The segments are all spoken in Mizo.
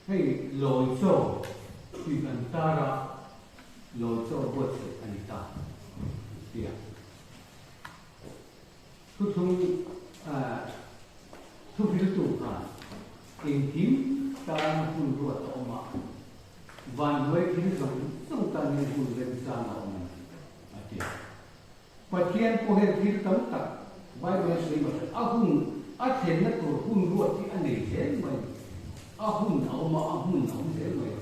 Hei lawi chaw tih kan tar a, lawi chaw buatsaih a ni ta tia. Thuthlung thuhriltu khan engkim tan hun ruat a awm a, vanhnuai thil zawng zawng tanin hun remchang a awm a ni, a ti. Pathian pawh hian thil tam tak Bible sawi mahse a hun a thlenna tur hun ruat hi a nei zel mai. A hun a awm a, a hmun a awm zel mai.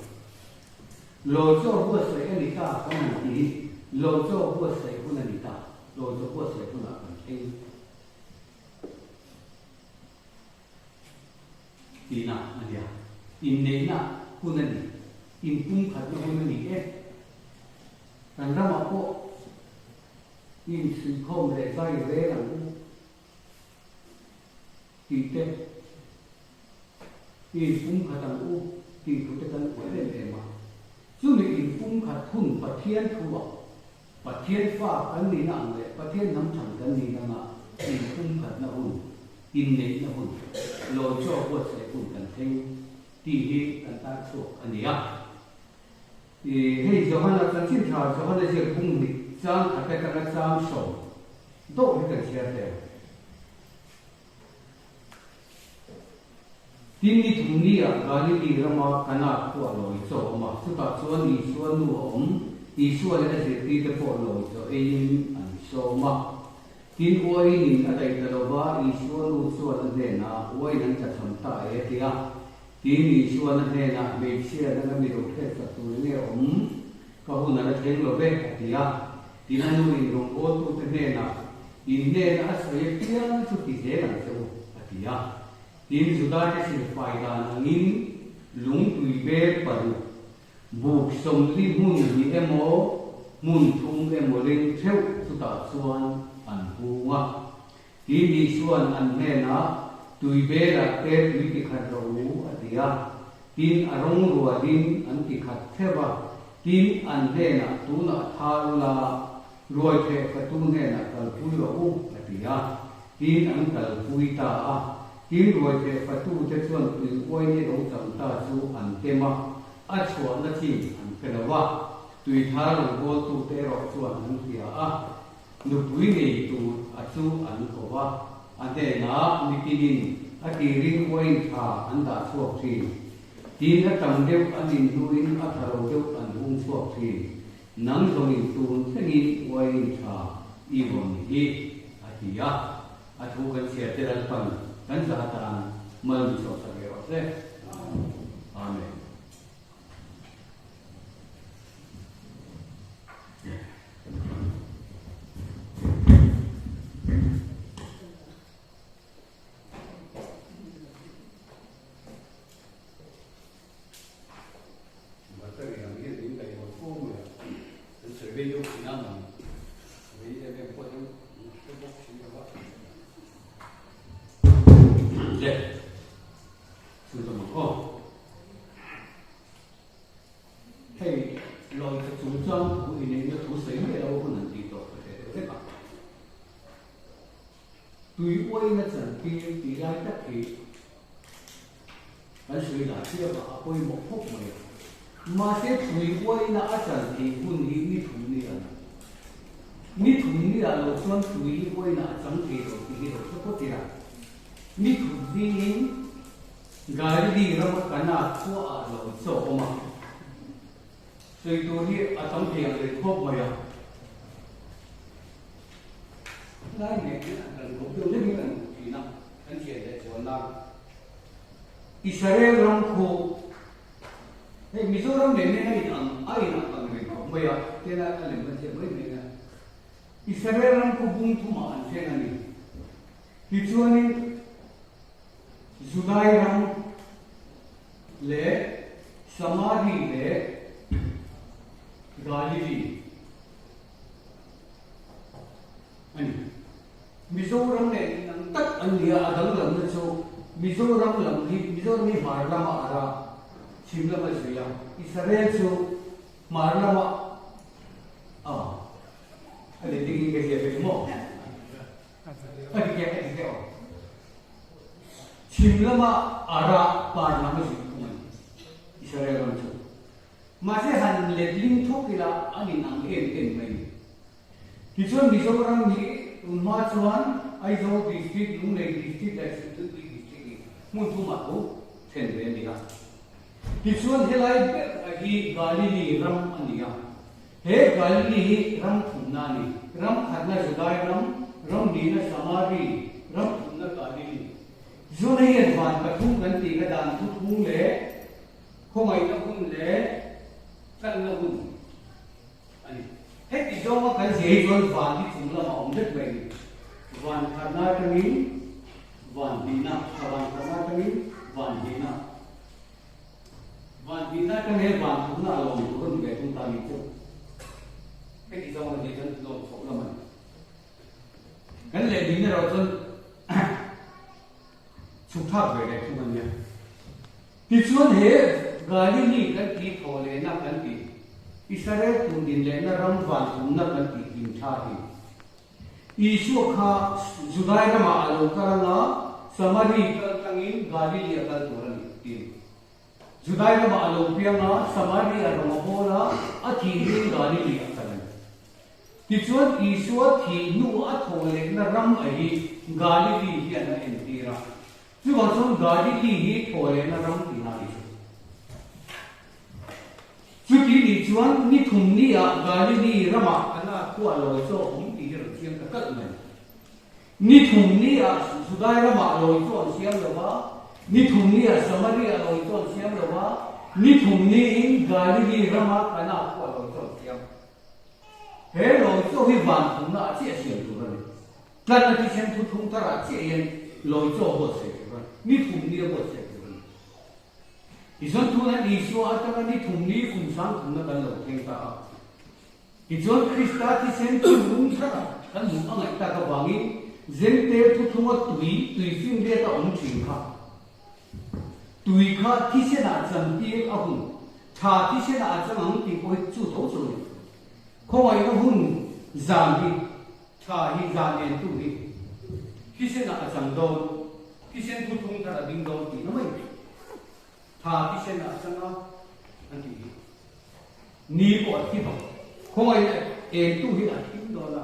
Lawi chaw buatsaih a ni ta kan han ti hi lawi chaw buatsaih hun a ni ta, lawi chaw buatsaih hunah kan thleng tihna a nia. Inneihna hun a ni, inpumkhatna hun a ni e. Kan ramah pawh insuihkhawm leh zai rel ang u tih te, inpumkhat ang u tih thu te kan uar em em a. Chumi inpumkhat hun Pathian thuah Pathian fa kan nihna ang leh Pathian hnam chhan kan nihna anga inpumkhatna hun, inneihna hun, lawichaw buatsaih hun kan thleng tih hi kan tar chhuak a ni a. I hei Johana chanchin tha Johana ziak bung hnih chang khat atanga chang sawm dawh hi kan chhiar hle ang. Tin ni thum ni ah Galili rama Kana khua lawi chaw awm a, chutah chuan Isua nu a awm, Isua leh a zirtirte pawh lawi chaw eiin an sawm a. Tin uaiin in a daih ta lova, Isua nu chuan a hnenah, Uaiin an tlachham ta e a ti a. Tin Isuan a hnenah, Hmeichhia nanga mi lo hriatsak tur nge awm? Ka hun a la thleng lo ve, a ti a. Tin a nu in rawngbawltute hnenah, In hnena a sawi apiang chu ti zel ang che u, a ti a. Tin Judate silfai dan angin lungtui bel paruk, buk sawmli hmun hnih emaw, hmun thum emaw leng theuh chutah chuan an hung a. Tin Isuan an hnenah, Tui belah te tui ti khat rawh u, a ti a. Tin a rawng rualin an ti khat theuh a. Tin an hnenah, Tunah thar ula, ruai theh fatu hnenah kalpui rawh u, a ti a. Tin an kalpui ta a. Tin ruai theh fatute chuan tui uaini lo chang ta chu an tem a, a chhuahna chin an hre lo a. Tui thar rawngbawltute erawh chuan an hria a. Nupui nei tur a chu an ko va, a hnenah mitinin a tirin uain tha an dah chhuak thin. Tin a tam deuh an inhnuin a tha lo deuh an hung chhuak thin. Nang zawngin tun thlengin uain tha i vawn hi, a ti a. A thu kan chhiar te Lalpan kan zah atan mal min sawmsak ve rawh se. Amen. Hei lawngte chungchang thu inneihna thu sawi miah lo hun an tih tawh ka hre deuh vek a. Tui uaina chantir tih lai tak hi kan sawi lah chiap a, a pawimawh khawp mai a. Mahse tui uaina a chan theih hun hi ni thum ni a ni. Ni thum ni ah lo chuan tui uaina a chang thei lo tih hi lo hre phawt ila. Ni thum dingin Galili rama Kana khuaah lo chaw awm a, sawi tur hi a tam thei ang leh khawp mai a. Helai nen hian an kan kawp deuh hlekin kan hmuh thin a, kan hriat leh chuan nan Israel ram khu hei Mizoram nen hian a in ang a in ang ang reng khawp mai a, tena a lem kan ziak mai mai a. Israel ram khu bung thumah an thleng a ni. Tichuanin Judai ram leh Samari leh Galili a ni. Mizoram leh inang tak an ni a, a danglamna chu Mizoram lam hi Mizoram hi hmar lama a ra, chhim lama zui a, Israel chu hmar lama a a ni dingin ka hria ve maw? A dik e, a dik e aw. Chhim lama a rah par lam a zui thung a ni. Israel ram chu. Mahse han letling thawk ila an in ang em em mai ni. Tichuan Mizoram hi tun hma chuan Aizawl District, Lunglei District leh Silchutpui District hi hmun thumah tho then ve a ni a. Tichuan helai ber hi Galili ram a ni a. He Galili hi ram thumna a ni. Ram khatna Judai ram, ram hnihna Samari, ram thumna Galili. Zuna hian van pathum kan tih kha dan thuthung leh khawngaihna hun leh tlanna hun a ni. Heti zawnga kan zia hi chuan van hi chung lamah awm vek mai a ni. Van khatna atangin van hnihna, a van khatna atangin van hnihna. Van hnihna atang hian van thumna a lo awm tur a ni ve thung ta a ni chu. Heti zawnga zia chuan lawm chhoh lam a ni. Kan lehling erawh chuan chhuk thlak ve leh thung a nia. Tichuan he Galili kan tih thawh lehna kan tih, Israel tum din lehna ram van tumna kan tih hlim tha hi. Isua kha Judai ramah a lo kal anga Samari kal tangin Galili a kal tur a ni tiin. Judai ramah a lo piang a, Samari a ram a hawl a, a thihnin Galili a kal a ni. Tichuan, Isua thih hnu a thawh lehna ram a hi Galili hian a entir a. Chuvang chuan Galili hi thawh lehna ram tihna a ni chu. Chuti nih chuan ni thum niah Galili ramah Kana khua lawi chaw a awm tih hi rawn chiang ta kalh mai. Ni thum niah Judai ramah lawi chaw an siam lo va, ni thum niah Samaria lawi chaw an siam lo va, ni thum niin Galili rama Kana khua lawi chaw an siam. He lawi chaw hi van thumna ah chiah siam tur a ni. Tlanna thisen thu thung thar ah chiah hian lawi chaw buatsaih tur a ni. Ni thum ni a buatsaih tur a ni. Tichuan tunah Isua atanga ni thum ni kum sang thumna kan lo thleng ta a. Tichuan Krista thisen chu lung thar ah kan hmuh a ngaih tak avangin Zente thuthlunga tui, tui finriat a awm thin kha. Tui kha thisen ah chantir a hun, tha thisen ah a chang ang tih pawh hi chu tho chu a ni. Khawngaihna hun zan hi, tha hi zan en tu hi thisen ah a chang dawn, thisen thuthung thar a ding dawn tihna mai a ni. Tha thisen ah a chang a an tih hi. Ni pawh a thi bawk. Khawngaihna en tu hi a thim dawn a,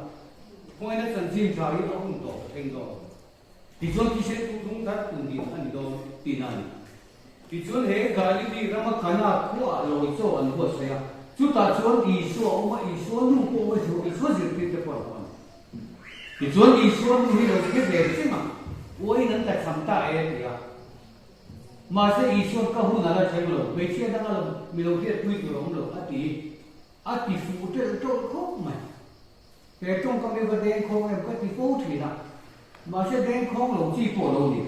khawngaihna chanchin tha hi a hun tawh a thleng dawn. Tichuan thisen chu hnung thar tun din a ni dawn tihna a ni. Tichuan he Galili rama Kana khuaah lawi chaw an buatsaih a, chutah chuan Isua a awm a, Isua nu pawh a awm a, Isua zirtirte pawh an awm a ni. Tichuan Isua nu hi lo hre ve reng a, Uaiin an tlachham ta e ti a. Mahse Isua'n ka hun a la thleng lo, hmeichhia danga lo mi lo hriatpui tur a awm lo a ti. A ti fuh ṭelh ṭawlh khawp mai. He tawngkam hi va dengkhawng em ka ti fo thin a, mahse dengkhawng lo chi pawh lo ni.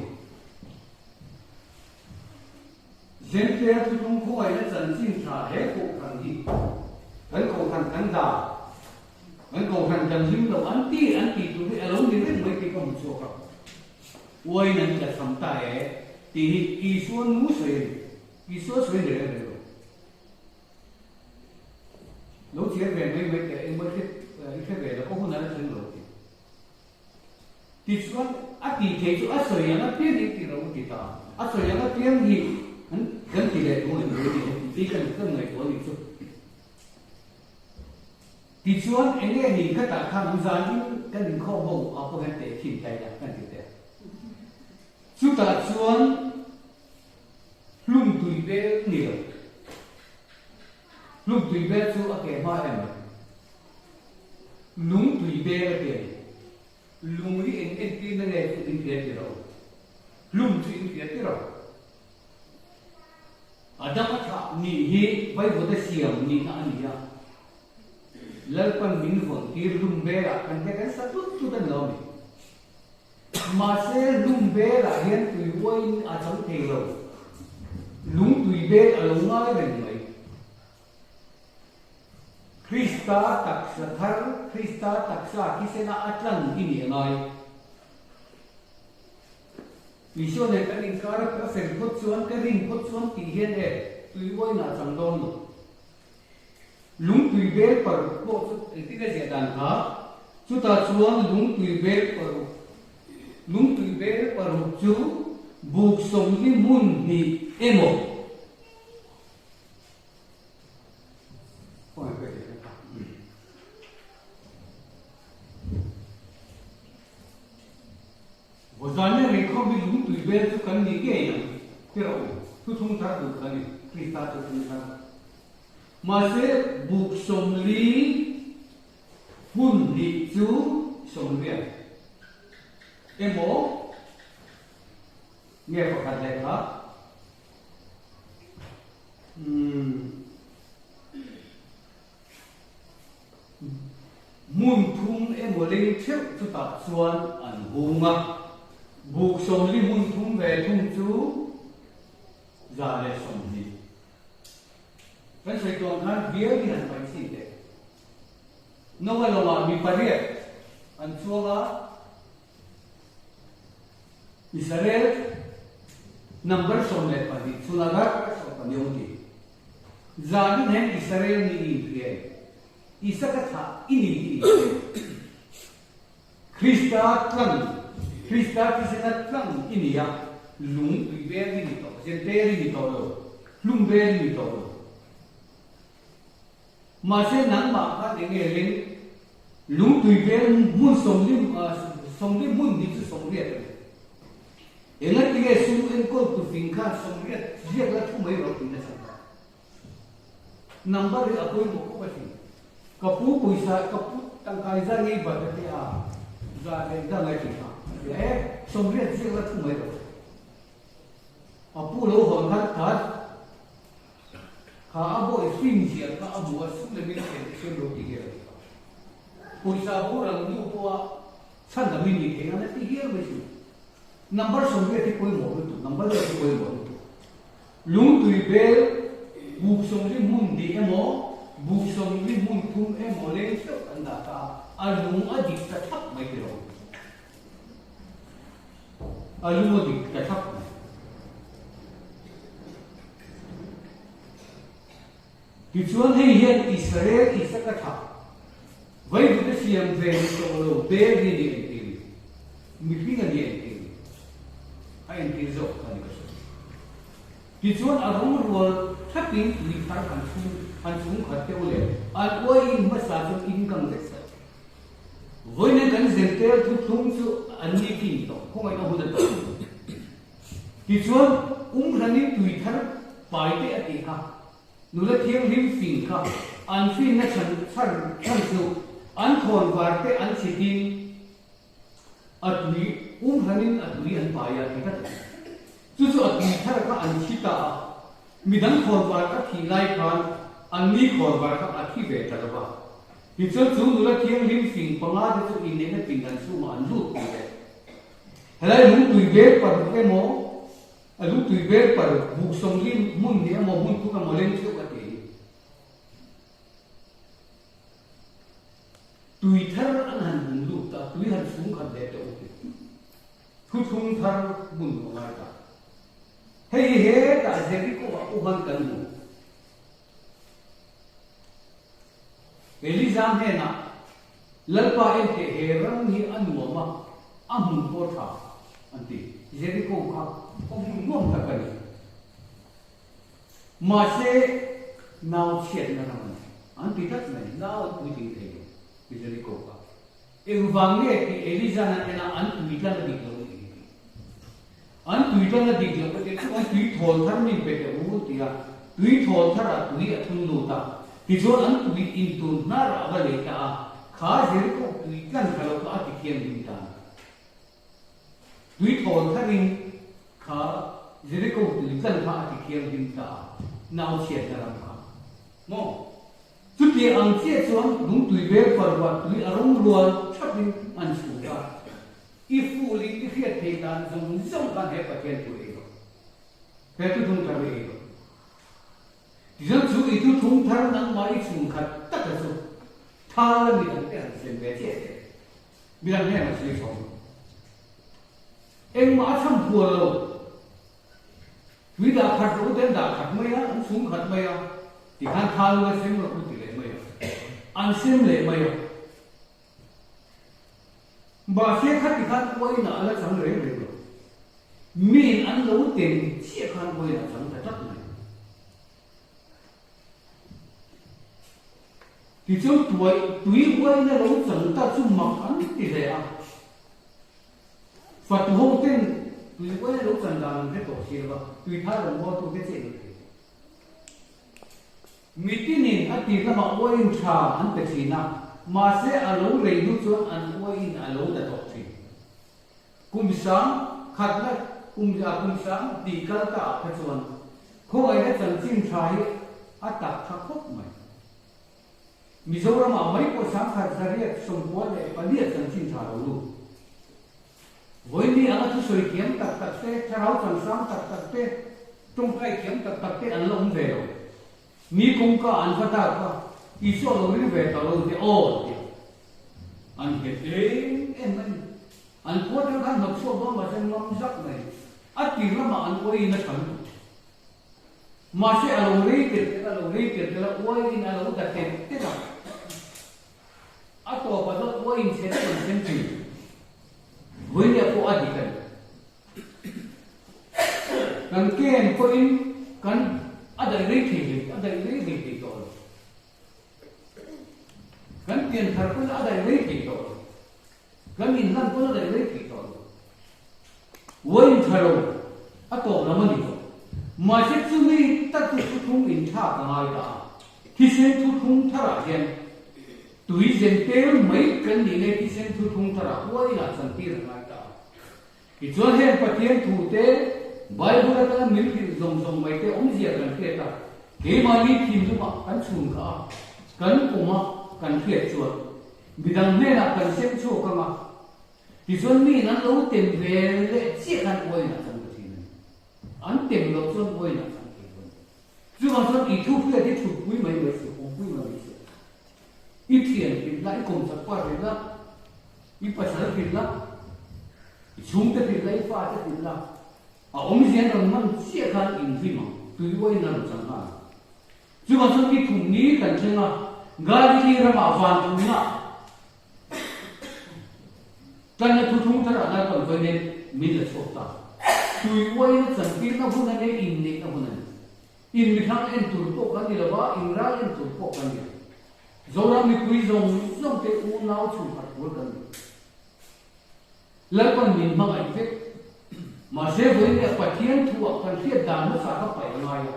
Zente thuthlung khawngaihna chanchin tha he kohhran hi kan kohhran kan dah, kan kohhran kan hlim lo an ti an tih tur hi a lo ni reng mai tih ka hmu chhuak a. Uain an tlachham ta e tih hi Isua nu sawi a ni. Isua sawi ni reng reng lo. Lo chhiar ve mai mai teh engmaw i hre ve lo ka hun a la thleng lo ti. Tichuan a tih theih chu a sawi ang apiang hi ti lo ti ta. A sawi ang apiang hi an kan ti leh thung em lo ni tih kan kan ngaihtuah a nih chu. Tichuan eng nge ni ka tah khan an zanin kan inkhawm ho ah pawh hian teh thin ta ila kan ti teh. Chutah chuan Hlum tui bel ni lo. Hlum tui bel chu a ke hma em mai. Lung tui bel a ti a ni. Lung hi eng entirna nge chu in hria tir a awm. Hlum chu in hria tir a awm. Adama thlah nih hi Vaivawta siam nihna a ni a. Lalpan min vawn tir hlum belah kan te kan sa tut tut a ni lo a mi. Mahse, lung belah hian tui uaiin a chang thei lo. Lung tui bel a lo ngai reng mai. Krista taksa thar, Krista taksa thisena a tlan i nih a ngai. Isua nen kan inkar a ka fel phawt chuan, ka rin phawt chuan tih hian e, tui uaiin a chang dawn lo. Lungtui bel paruk pawh chu engtin a ziah dan kha? Chutah chuan lungtui bel paruk, lungtui bel paruk chu buk sawmli hmun hnih emaw? ngei ang ti rawh u, thuthlung thar duh kan ni, Krista thuthlung thar. Mahse, buk 40 hmun hnih chu 80 emaw nge pakhat leh kha umm Hmun thum emaw leng theuh chutah chuan an hung a, buk 40 hmun thum ve thung chu 120. Kan sawi tuang khan bial hi han paih chhin teh. Noa lawngah mi pariat an chuang a, Israel number 12 chhunah dar 12 awm ti. Zanin hian Israel mi i inhria em? Isaka thlah i ni tih i inhria em? Krista tlang, Krista thisena tlang i ni a, lung tui vel i ni tawh, zentel i ni tawh lo, hlum vel i ni tawh lo. Mahse nangmah khan eng nge leng lung tui vel hmun 40, 40 hmun hi chu 80 a ni. Engatinge sum enkawl tu fing khan 80 ziak la thu mai rawh tih nasa kha. Number hi a pawimawh khawp asin. Ka pu pawisa ka pu tangkai za ngei bat a ti a, za leh za ngai tih kha a ti a, e 80 ziak la thu mai rawh. A pu lo hawn khan kha kha a bawi fin ziah kha a hmu a sum leh min thlen te siam lo ti hial a ti kha. Pawisa boral hnu pawha chhan lam i nih theih nan a ti hial mai sin. Number 80 hi pawimawh lutuk, number vel hi pawimawh lutuk. Lungtui bel buk 40 hmun hnih emaw, buk 40 hmun thum emaw leng theuh an dah ta a, a lung a dik ta thlap mai ti lo. A lung a dik ta thlap mai. Tichuan hei hian Israel Isaka thlah vaivut a siam ve ni tawh lo bel hi a ni entir ni, mihring a ni entir ni, a entir zawk kha ni ka sawi. Tichuan a rawng rual thlapin tui thar an chhung an chhung khat deuh leh an uai in hmasa chuan in kang vek ta. Vawiin kan zentel thuthlung chu an ni kin tawh, khawngaihna hun a tawh. Tichuan, umhranin tui thar pai te a tih kha, nula thianghlim fing kha an finna chhan chhan chhan chu an thawn var te an chhitin a tui umhranin a tui an pai a ti tlat a ni. Chu chu a tui thar kha an thi ta a, midang khawn var a thih lai khan anni khawn var kha a thi ve ta lo va. Tichuan chu nula thianghlim fing panga te chu inneihna pindan chhungah an lut tih leh Helai lungtui vel paruk emaw, a lungtui vel paruk buk 40 hmun hnih emaw hmun thum emaw leng theuh a ti. Tui thar an han hmun lut ta, tui han chhung khat leh tawh u ti. Thuthlung thar hmun a ngai ta. Hei hi hetah Jericho ah uhan kan hmu. Eliza hnenah, Lalpa enteh he ram hi a nuam a, a hmun pawh tha, an ti. Jeriko kha khaw hmun nuam tak a ni. Mahse, nau chhiatna ram a ni. An ti tlat mai, nau an puitling thei lo ti Jeriko kha. Engvang nge tih Eliza'n a en a, an tui tlang a dik lo a ni tih. An tui tlang a dik loh ka tih chu an tui thawl thar min pe teh u ti a, tui thawl thar ah tui a thun lut a, tichuan an tui in tun hnar ah a va lei ta a, kha Jericho tui tlang tha lo kha a ti thiam ding ta. Tui thawl thar in kha Jericho tui tlang kha a ti thiam ding ta a, nau chhiatna ram kha maw? Chuti ang chiah chuan lungtui vel parva tui a rawng rual thap in an chhut a. I ful in i hriat theih dan zawng zawng khan he Pathian thu ei rawh. He thuthlung thar hi ei rawh. Tichuan chu i thuthlung thar nangmah i chhung khat taka chu thal a midang te han sem ve chiah teh. Midang hnenah sawi chhawm rawh. Engmah a chham phual lo. Tui dah khat rawh u te an dah khat mai a, an chhung khat mai a, tikhan thal ula sem rawh u ti leh mai a. An sem leh mai a. Mahse khati khan uainah a la chang reng reng lo. Miin an lo tem chiah khan uainah a chang ta tlat mai. Tichuan tuai tui uaina lo chang ta chu mak an ti hle a. Fatu ho ten Tui uain a lo chan dan an hre tawh si lo va, tui thar rawn bawltute chiah in thei. Mitinin a tir lamah uain tha an pe thin a, mahse a lo rei hnu chuan an uain a lo da tawh thin. Kum sang khatna kum kum sang tih kal ta ah kha chuan khawngaihna chanchin tha hi a tak tha khawp mai. Mizoramah mai pawh 1994 chanchin tha lo lut. Vawiin anga thusawi thiam tak tak te, thlarau changsang tak tak te, tawngtai thiam tak tak te an la awm ve lo. Mi kawngka an va dak a, Isua lo ring ve ta lo te aw tia an nghet em em a ni. An khua atang khan hnawt chhuak dawn mahse ngam zak mai. A tir lamah an uaiin a tha lutuk. Mahse a lo rei tel tel a, lo rei tel tel a, uaiin a lo da tel tel a. A tawpah chuan uaiin chhe deuh an sem thin. Vawinia pawh a dik a ni. Kan ken pawhin kan a daih rei thei hle, a daih rei rei thei tawh lo. Kan pian thar pawn a daih rei thei tawh lo. Kan inhlan pawn a daih rei thei tawh lo. Uain tha lo a tawp lam a ni tawh. Mahse chumi tak chu thuthlung inthlak a ngai ta a. Thisen thuthlung tharah hian tui zen tel mai kan nih nge thisen thuthlung tharah uainah chantir a ngai ta a. Tichuan heng Pathian thute Bible atanga min hrilh zawng zawng mai te awmzia kan hriat a, keimahni thinlungah kan chhun kha a, kan pawm a kan hriat chuan midang hnenah kan sem chhuak ang a. Tichuan miin an lo tem ve leh chiah khan uainah chan ta thin a ni. An tem loh chuan uainah chan thei lo a ni. Chuvang chuan i thu hriat hi thutpui mai mai suh, awmpui mai mai suh. I thian hrilh la, i kawmchak pa hrilh la, i pasal hrilh la, i chhungte hrilh la, i fate hrilh la, a awmzia an rawn man chiah khan inhlim ang, tui uain a rawn chang nghal ang. Chuvang chuan i thum ni kan thleng a, Galili ramah van thumna Tanna thuthlung tharah Lalpan vawiin min la chhuak ta. Tui uaina chantirna hun a nia, inneihna hun a ni. In mihrang en tur pawh kan ni lo va, in ral en tur pawh kan ni lo. Zoram mipui zawng zawng te unau chhungkhat pawl kan ni. Lalpan min hmangaih vek. Mahse vawiin nia Pathian thuah kan hriat dan hmasa kha paih a ngai a.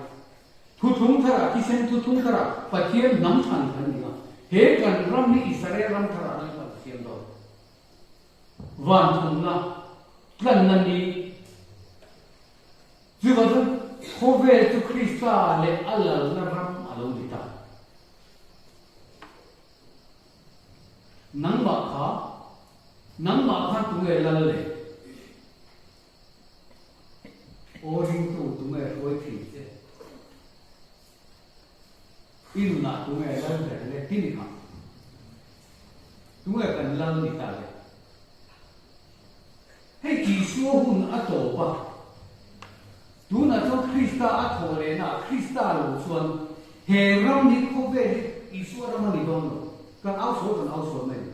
Thuthlung tharah thisen thuthlung tharah Pathian hnam thlan kan ni a, he kan ram hi Israel ram tharah Lalpan a siam dawn. Van thumna tlanna ni chuvang chuan khawvel chu Krista leh a lalna ram a lo ni ta. Nangmah kha, nangmah khan tunge lal le? Aw ringtu tunge hruai thin che? I nunah tunge lal ber le ti ni kha? Tunge kan lal ni ta le? Hei Isua hun a tawp a, tunah chuan Krista a thawh lehna ah Krista lo chuan he ram hi khawvel hi Isua ram a ni dawn lo, kan au sawl kan au sawl mai ni.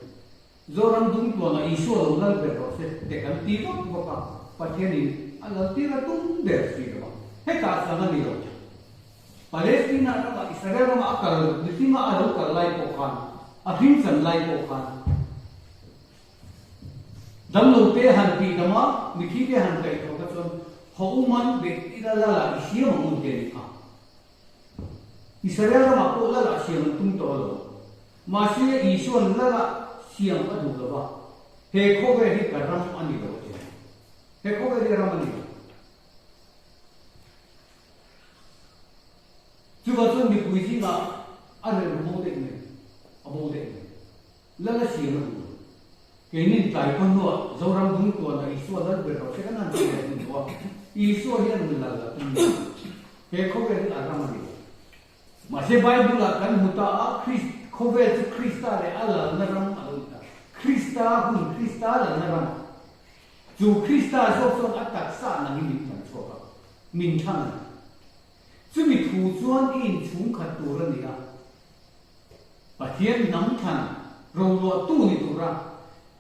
Zoram dungtuanah Isua lo lal ber rawh se te kan ti vak vak a, Pathianin a lal tir a tum ber si lo a, hetah chang a ni lo. Palestina ramah Israel ramah a kal mihringa a lo kal lai pawh khan, a hringchan lai pawh khan damlo te han tih dam a, mithi te han kaih tawh kha chuan haw uman bet ila lal ah i siam ang un te a ni kha. Israel ramah pawh lal ah siam an tum tawh lo. Mahse, Isua'n lala siam a duh lo va, He khawvel hi ka ram a ni lo a ti. He khawvel hi ram a ni lo. Chuvang chuan mipui zingah a rilru bo daih mai, a bo daih mai. Lala siam a duh lo. Keinin tlai khaw hnuah Zoram dungtuanah Isua lal ber rawh se kan han ti leh hmun tawh a, Isua hian lal a tum lo. He khawvel hi a ram a ni lo. Mahse Bible-ah kan hmu ta a, Krist, khawvel chu Krista leh a lalna ram a lo ni ta. Krista hun, Krista lalna ram. Chu Krista zawk chuan a taksa nangin min tlan chhuak a, min thlang a ni. Chumi thu chuan i inchhungkhat tur a ni a, Pathian hnam thlan roluahtu ni tura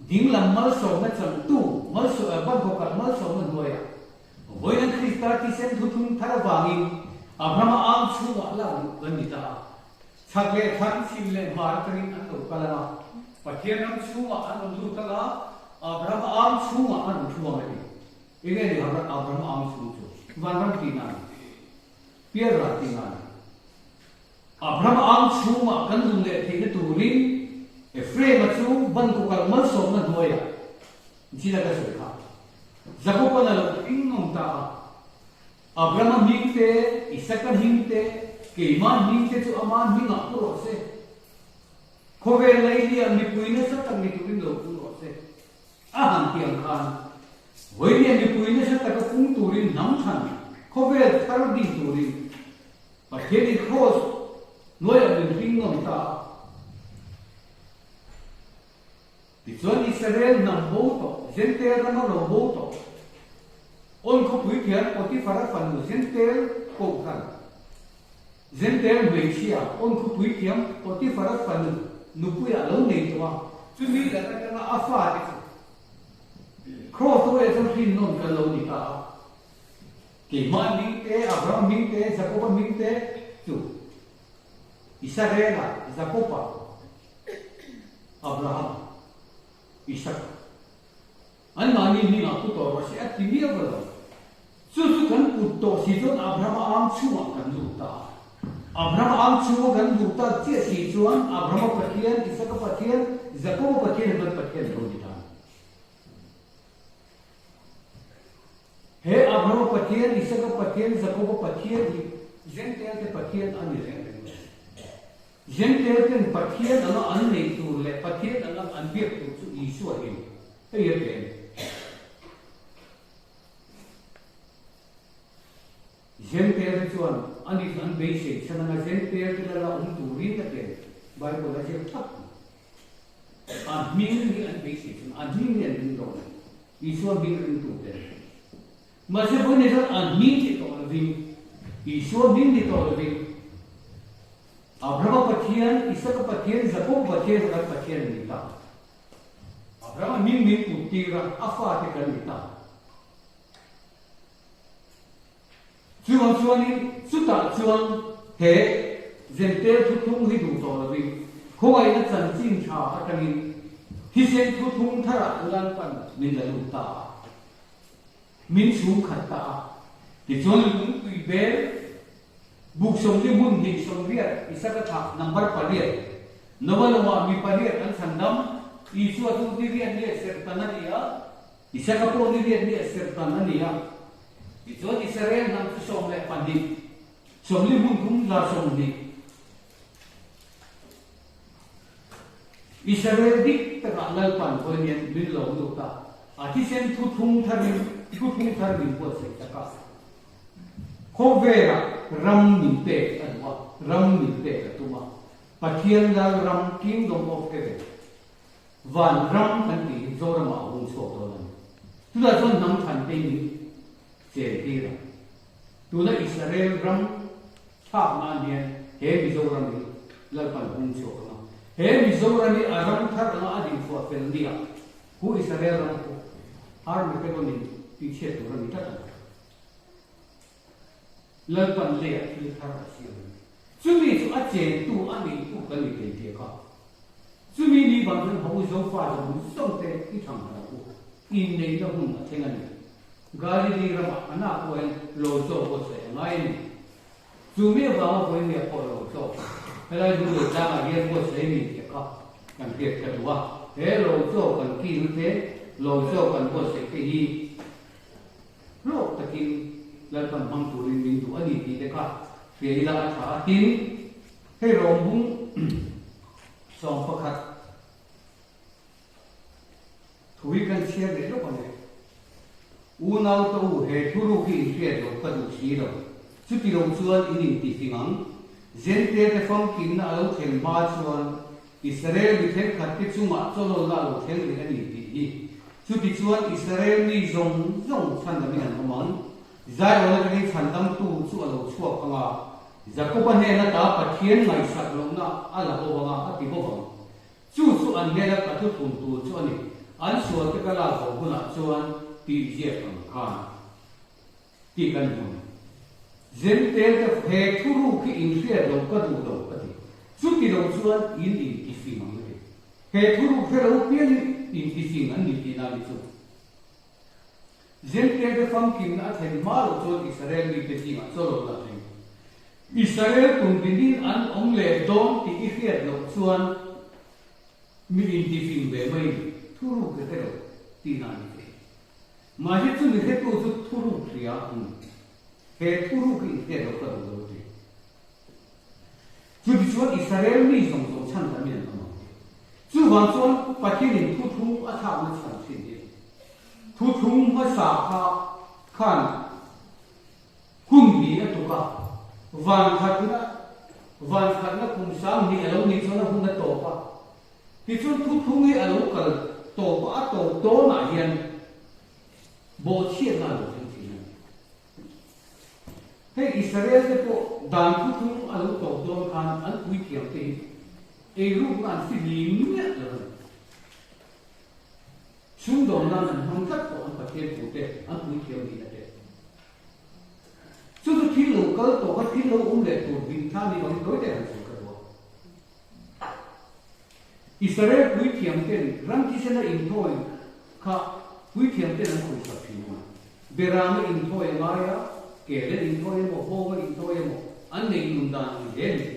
dinglam malsawmna changtu, malsawm, Bangkok-ah malsawmna hnuaiah Vawiin Krista thisen thuthlung thar avangin Abrahama ang chhungah lak duh kan ni ta a. Chhak leh thlan, chhim leh hmar atangin an lo kal ang a, Pathian ram chhungah an rawn lut ang a, Abrahama ang chhungah an rawn thu ang a ti. Enge ni Abrahama ang chhung chu? Vanram tihna a ni. Pialral tihna a ni. Abrahama ang chhungah kan lung leh theihna turin Ephraim-a chu ban kawkal malsawmna hnuaiah Jila ka sawi kha. Jakob-a'n a lo ing ngam ta a. Abrahama hming te, Isaka hming te, keimah hming te chu ama hmingah pu rawh se. Khawvel Leilia mipui nasa tak ni turin lo pung rawh se. A han ti ang khan, Vawinia mipui nasa taka pung turin hnam chhan khawvel thar ding turin Pathianin Kraws hnuaiah min hring ngam ta a. Tichuan Israel hnam bo tawh, Jentail rama lo bo tawh, Awn khawpui thian Potifara fanu Jentail kohhran, Jentail hmeichhia Awn khawpui thiam Potifara fanu nupuiah lo nei tawh a, chumi lak atanga a fate chu Kraws hnuaiah chuan hrinnawn kan lo ni ta a. Keimah hming te, Abraham hming te, Jakoba hming te chu Israela, Jakoba, Abraham, Isaka an mahni hmingah pu tawh rawh se a ti miau va lo. Chu chu kan put tawh si chuan Abrahama ang chhungah kan lut ta a. Abrahama ang chhunga kan luh tak chiah si chuan Abrahama Pathian, Isaka Pathian, Jakoba Pathian hi kan Pathian lo ni ta a ni. He Abrahama Pathian, Isaka Pathian, Jakoba Pathian hi Jentail te Pathian a ni reng reng lo. Jentail ten Pathian anga an neih tur leh Pathian anga an biak tur chu Isua hi hei a pe a ni. Jentail te chuan ani chu an beisei chhan anga Jentail te lala awm turin a pe a ni. Bible a ziak thlap a ni. A hming hi an beisei chhan, a hming hi an ring dawn a ni. Isua hming ringtu te. Mahse vawiin chuan a hming ni tawh lovin, Isua hming ni tawh lovin, Abrahama Pathian, Isaka Pathian, Jakoba Pathian kha kan Pathian a ni ta. Abrahama hming min put tir a, a fate kan ni ta. Chuvang chuanin chutah chuan he Jentail thuthlung hi duh tawh lovin khawngaihna chanchin tha atangin thisen thuthlung tharah Lalpan min la lut ta a. Min chhung khat ta a. Tichuan lungtui bel buk 40 hmun hnih 80 Isaka thlah number pariat Noa lawngah mi pariat an chhan dam Isua chu ni riat ni a serhtan a ni a, Isaka pawh ni riat ni a serhtan a ni a. Tichuan Israel hnam chu 12, 40 hmun thum 120. Israel dik takah Lalpan vawiin min lo lut a, a thisen thuthlung tharin thuthlung thar min buatsaih tak a. Khawvelah ram min pek a duh a, ram min pek a tum a. Pathian Lal ram, Kingdom of Heaven, van ram kan tih hi Zoramah a hung chhuak dawn a ni. Chutah chuan hnam thlan te min chen tir a. Tuna Israel ram thlak nan hian he Mizoram hi Lalpan hung chhuak ang a. He Mizoram hi a ram thar anga a dinchhuah fel nia hu Israel ram khu Armageddon in tihchhiat tur a ni tlat ang. Lalpan leiah thil thar a siam a ni. Chumi chu a chentu a neitu kan ni thei tih kha. Chumi ni vang chuan ho Zofa zawng zawng te i thang harh ang u. Inneihna hun a thleng a ni. Galili ramah a nak pawhin lo chaw pawh sawi a ngai a ni. Chu mi avanga vawinia pawh lo chaw helai hmun leh tlangah hian pawh sawi a ni tih kha kan hriat ka duh a. He lo chaw kan kil te, lo chaw kan buatsaih te hi hlawk takin Lalpan hmang turin min duh a ni tih te kha hria ila a tha a. Tin, hei rawngbung 11. Thu hi kan chhiar leh lawk ang e. Unau te u, he thuruk hi in hriat loh ka duh si lo. Chuti lo chuan in intihfing ang. Zente te famkimna a lo thlen hma chuan Israel mi thenkhat te chungah chawlawlna a lo thleng rih a ni tih hi. Chuti chuan Israel mi zawng zawng chhandamin an awm ang. Zion atangin chhandamtu chu a lo chhuak ang a, Jakoba hnen ata Pathian ngaihsak lohna a la bo ang a, a ti bawk ang. Chu chu an hnena ka thuthlun tur chu a ni. An sualte ka lak bo hunah chuan tih ziak ang khan tih kan hmu a ni. Zentel te he thuruk hi in hriat lo ka duh lo a ti. Chuti lo chuan in intifing ang a ti. He thuruk hre lo piangin intifing an ni tihna a ni chu. Jentail-te famkimna a thlen hma loh chuan Israel mite zingah chawlawlna a thleng. Israel kum tinin an awm leh dawn tih i hriat loh chuan mi intifing ve mai thuruk i hre lo tihna a ni thei. Mahse chumi hretu chu thuruk hria a ni. He thuruk hi inhriat loh ka duh lo ti. Chutichuan Israel mi zawng zawng chhan lam in an awm ang. Chuvang chuan Pathianin thuthlung a thlakna chhan thin hi thuthlung hmasa kha khan hun bi a tuk a, van khatna van khatna kum sang hnih a lo nih chuan a hun a tawp a. Tichuan thuthlung hi a lo kal tawp a, a tawp tawnah hian bawhchhiatna a lo thleng thin a ni. Hei Israel te pawh dan thuthlung a lo tawp dawn khan an puithiam te hi eirukna an si lim miah lo a ni. Sumdawn nan an hmang tlat pawh an Pathian thu te, an puithiam nihna te. Chu chu thil lo kal tawh kha thil lo awm leh tur hlimthla ni bangin tawi te han sawi ka duh a. Israel puithiam ten ram thisena inthawi kha puithiam ten an khawihsak thin a. Berama inthawi a ngai a, kelen inthawi emaw, hawnga inthawi emaw an nei nun dan ang hle a ni.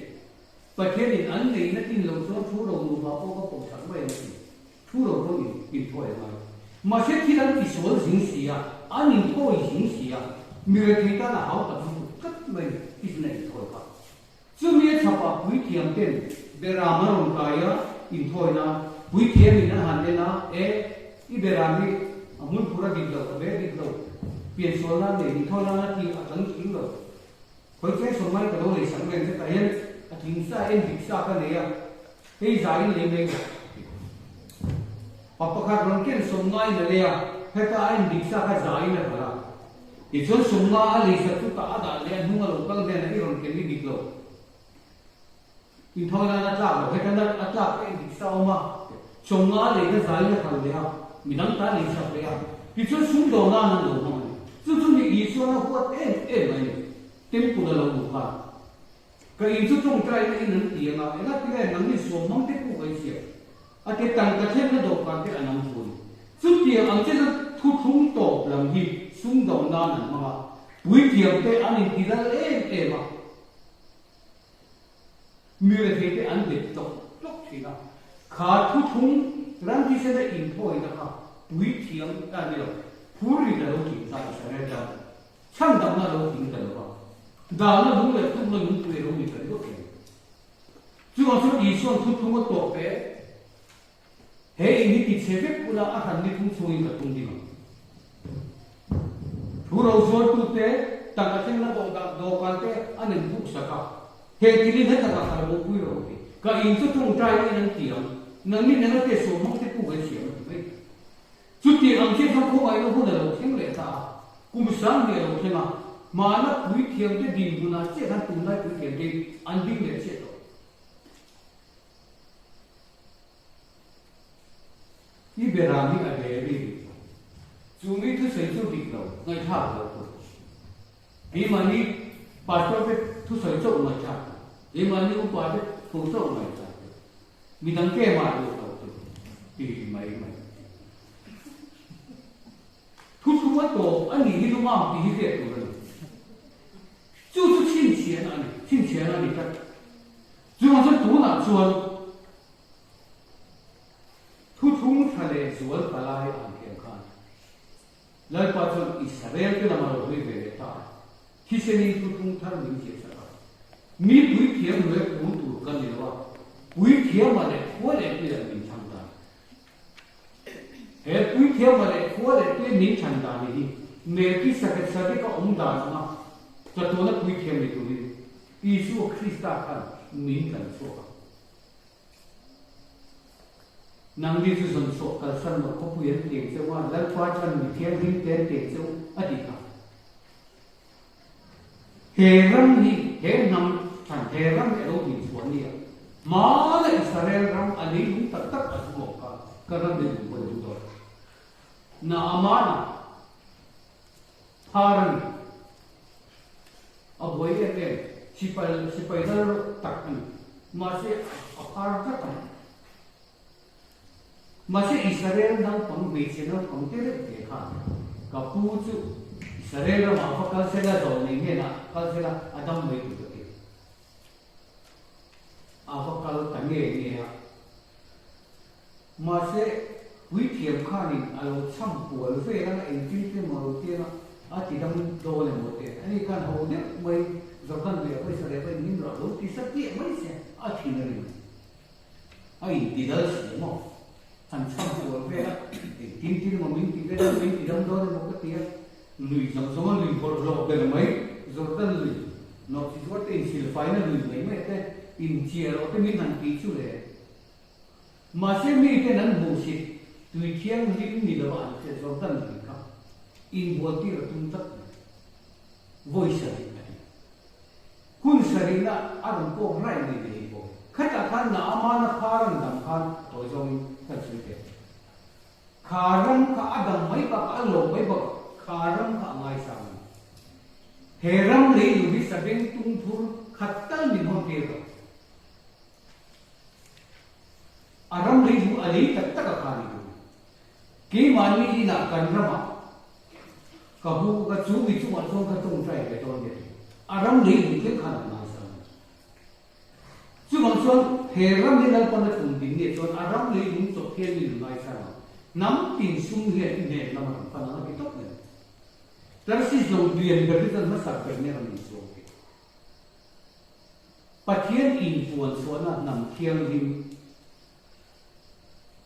Pathianin an neihna tin loh chuan thu ro nupa pawh ka pawhsak mai ang a ti. Thu ro pawh in inthawi a ngai. Mahse thil an tisual zing si a, an inthawi zing si a, mi rethei tan a hau tak lutuk tlat mai a ni thisena inthawi kha. Chumi a chhapah puithiam ten Beram a rawn kai a, inthawi nan puithiam in a han en a, E, i Beram hi a hmunphur a dik lo, a be dik lo, piansual nan nei inthawi nan a ti a tlang tling lo. Khawi cheng sawm mai ka lo lei sak nen hetah hian a tling sa en dik sa ka nei a, hei zai in lei mai ka ti. Pa pakhat rawn ken sawm nga in a lei a, heta a en dik sa kha zai in a hralh a. Tichuan sawm nga a lei sak chu tah a dah leh a hnung a lo kal hnenah i rawn ken i dik lo. Inthawi nan a tlak lo, heta na a tlak ka en dik sa a awm a, sawm nga a lei kha zai in a hralh leh a, midang ta a lei sak leh a. Tichuan sumdawn nan an lo hmang a ni. Chu chu mi Isuan a huat em em mai ni. Temple a lo luh khan. Ka in chu tawngtaina in an ti ang a, engati nge nangni suam hmang te puk an hria? A ke tangka thlenna dawhkan te an ang thun. Chutiang ang che chu thuthlung tawp lam hi sumdawn nan an hmang a, puithiam te an inti lal em em a. Mi rethei te an bet tlawk tlawk thin a, kha thuthlung ramthisena inthawina kha puithiam a ni lo, phurrit a lo tling ta Israel tan chhandamna a lo tling ta lo va, dahna lung leh tlukna lungpui a lo ni ta ringawt thei. Chuvang chuan Isua'n thuthlung a tawp ve. He in hi ti chhe vek ula a hran ni thung chhungin ka tum ding ang. Thu ro zuartute tangka thlengna dawhkan te an in buk sak a, he thilin heta ka kal bo pui ro ti. Ka in chu tawngtai in an ti ang, nangni nena te suam hmang te pu kan siam a ti mai. Chuti ang chiah chuan khawngaihna hun a lo thleng leh ta a, kum sang hnih a lo thleng a, hmana puithiamte dinhmunah chiah khan tunlai puithiamte an ding leh chiah tawh. I beram hi a ve ri dik lo. Chu mi thusawi chu dik lo, ngaihthlak lo tur. Keimahni pastor te thusawi chauh ngaihthlak tur. Keimahni upa te thu chauh ngaihthlak tur. Midang kemah luh lo tur. Ti mai mai. Thuthlung a tawp a nih hi chu mam tih hi hriat tur a ni. Chu chu chhinchhiahna a ni, chhinchhiahna a ni tlat. Chuvang chuan tunah chuan thuthlung tha leh zual palai an thiam khan Lalpa chuan Israel te lam a lo hlui ve leh ta a, thisenin thuthlung thar min ziah sak a. Mi puithiam hnuai kun tur kan ni lo a, puithiama leh khua leh tuiah min chhang ta a ni. He puithiama leh khua leh tui min chhan dan hi Melkisedek a awm dan anga chatuana puithiam ni turin Isua Krista khan min tlan chhuak a. Nangni chu zawn chhuah kalsan loh khawpui an tiang cheu a, Lalpa chuan mi thianghlim te an tiang cheu a tih kha. He ram hi, he hnam thlan, he ram hi a lo din chhuah nia. Hmana Israel ram a leilung tak tak a zu awm kha, ka ram hi duh pawh a duh dawn. Naamana phar a ni. A buai em em, sipai sipai dal tak a ni. Mahse a phar tlat ang. Mahse Israel naupang hmeichhe naupang te reuh te khan. Ka pu chu Israel ramah va kal sela zawlnei hnenah kal sela a dam mai tur ka ti. A va kal ta nge nge a. Mahse, puithiam khanin a lo chham pual vel anga engtin te emaw lo tiang a, a ti dam dawn emaw te. Ani khan ho deuh mai Jordan lui a pawisa leh pawhin hnim rah lo ti sa tih mai se a thin a rim. A inti dal si maw? Han chham pual vel a, engtin tin emaw min ti vel a, min ti dam dawn emaw ka ti a. Lui zawng zawng a lui bawlhhlawh ber mai, Jordan lui, nawhchi zuar te insilfaina lui mai mai te, inchiah loh te min han tih chu le. Mahse miten an hmuhsit tui thianghlim ni lova an hriat Jordan lui kha inbualtir a tum tlat mai. Vawi sarih a ti. Hun sarihna a rawn kawk raih mai ve hi pawh. Khatah khan Naamana phar an dam khan a tawi zawngin kan sawi teh. Kha ram kha a dam mai bakah a lawm mai bakah kha ram kha a ngaisang a ni. He ram leilung hi sabeng tung thur khat tal min hawn tir lo. A ram leilung a lei tak tak a kha ni tur. Keimahni inah kan ramah ka hu ka chu mi chungah chuan ka tawngtai ve dawn nia ti. A ram leilung thleng khan a ngaisang a ni. Chuvang chuan he ram hi Lalpan a tum ding nge chuan a ram lei lung chawp hian mi lungngai sang ang. Hnam tin sum hian i hnen lam a rawn pan ang a ti tawp mai. Tarsis lo lian ber hi chuan hmasak ber nia rawn insuang thei. Pathian inpuan chhuahna hnam thianghlim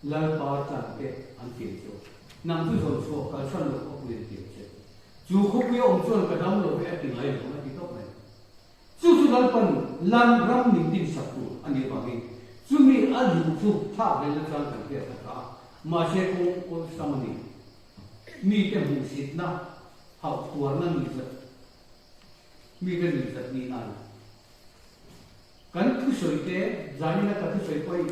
Lalpa tlan te an tiam che u. Hnam chu zawn chhuak kalsan loh khawpui an tiam che. Chu khawpuia awm chuan ka dam lo ve a ti ngai lo ang a ti tawp mai. Chu chu Lalpan lan ram min tin sak tur a nih avangin chumi a luh chu thlak velna chuan kan hriat a tha a, mahse kawng awlsam a ni. Mite hmuhsitna, hauh tuarna nuihzat, mite nuihzat nihna a ni. Kan thusawi te, zanina ka thusawi pawh hi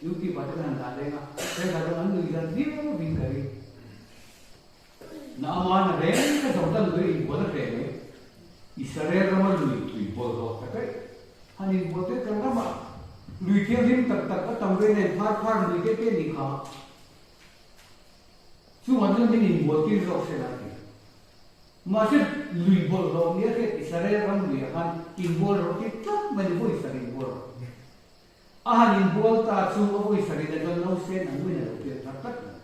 YouTube ah te kan han dah leng a, thenkhat chuan an nuihzat viau vin ka ring. Naamana reng ka Jordan lui inbual a hreh mai. Israel rama lui tui bawlhhlawh ta daih. Han inbual te kan ramah lui thianghlim tak tak a tam ve nen phar phar lui te te ni kha. Chungah chuan min inbual tir zawk se la ti. Mahse lui bawlhhlawh nia hriat Israel ram luiah khan inbual rawh ti tlat mai ni vawi sarih inbual rawh. A han inbual ta chu a vawi sarihna chuan nausen an nuin a lo pian thar tlat mai.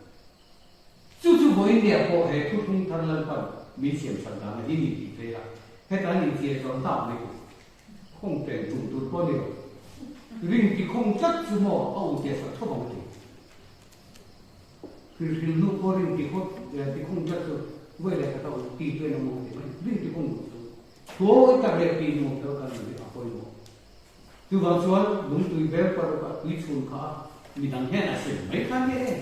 Chu chu vawiin nia pawh he thuthlung thar Lalpan min siam sak dan a hi ni tih phei a, heta an inchiah zawm tak mai tur. Khawng pen tum tur pawh a ni lo. Ring ti khawng tlat chu maw a u tia sak thawp ang a ti. Hrilhrilh hnu pawh ring ti khawt ti khawng tlat chu vawi leh khat a u ti chu en awm ang a ti mai. Ring ti khawng duh chu thuawi tak leh ti nuam tel kan ni a pawimawh. Chuvang chuan lungtui ber parukah tui chhun kha midang hian a sem mai kha nia e.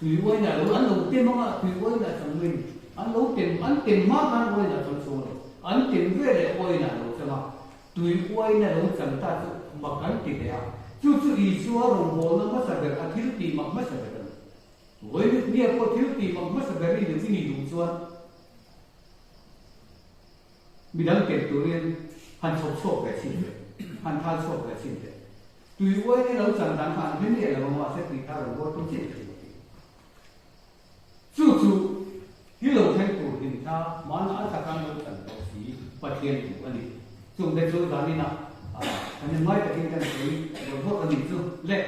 Tui uaina lo an lo tem anga tui uaina chang mai ni. An lo tem an tem hma khan uaina chang chhuang lo. An tem ve leh uaina lo chang a, tui uaina lo chang ta chu mak an ti leh a. Chu chu Isua rawngbawlna hmasa ber a thil tih mak hmasa ber a ni. Vawiin nia pawh thil tih mak hmasa ber i duh i nih duh chuan Midang ken turin han chhawp chhuak ve chin teh, han thal chhuak ve chin teh. Tui uai ni lo chan dan kha an hre miah lo a, mahse tui thar an rual tum chiah thin a ti. Chu chu hi lo thleng tur hlim thla mahna a taka an lo chan tawh si Pathian thu a ni. Chungte chu zaninah kan in ngai takin kan sawi bawrh bawrh a nih chu le.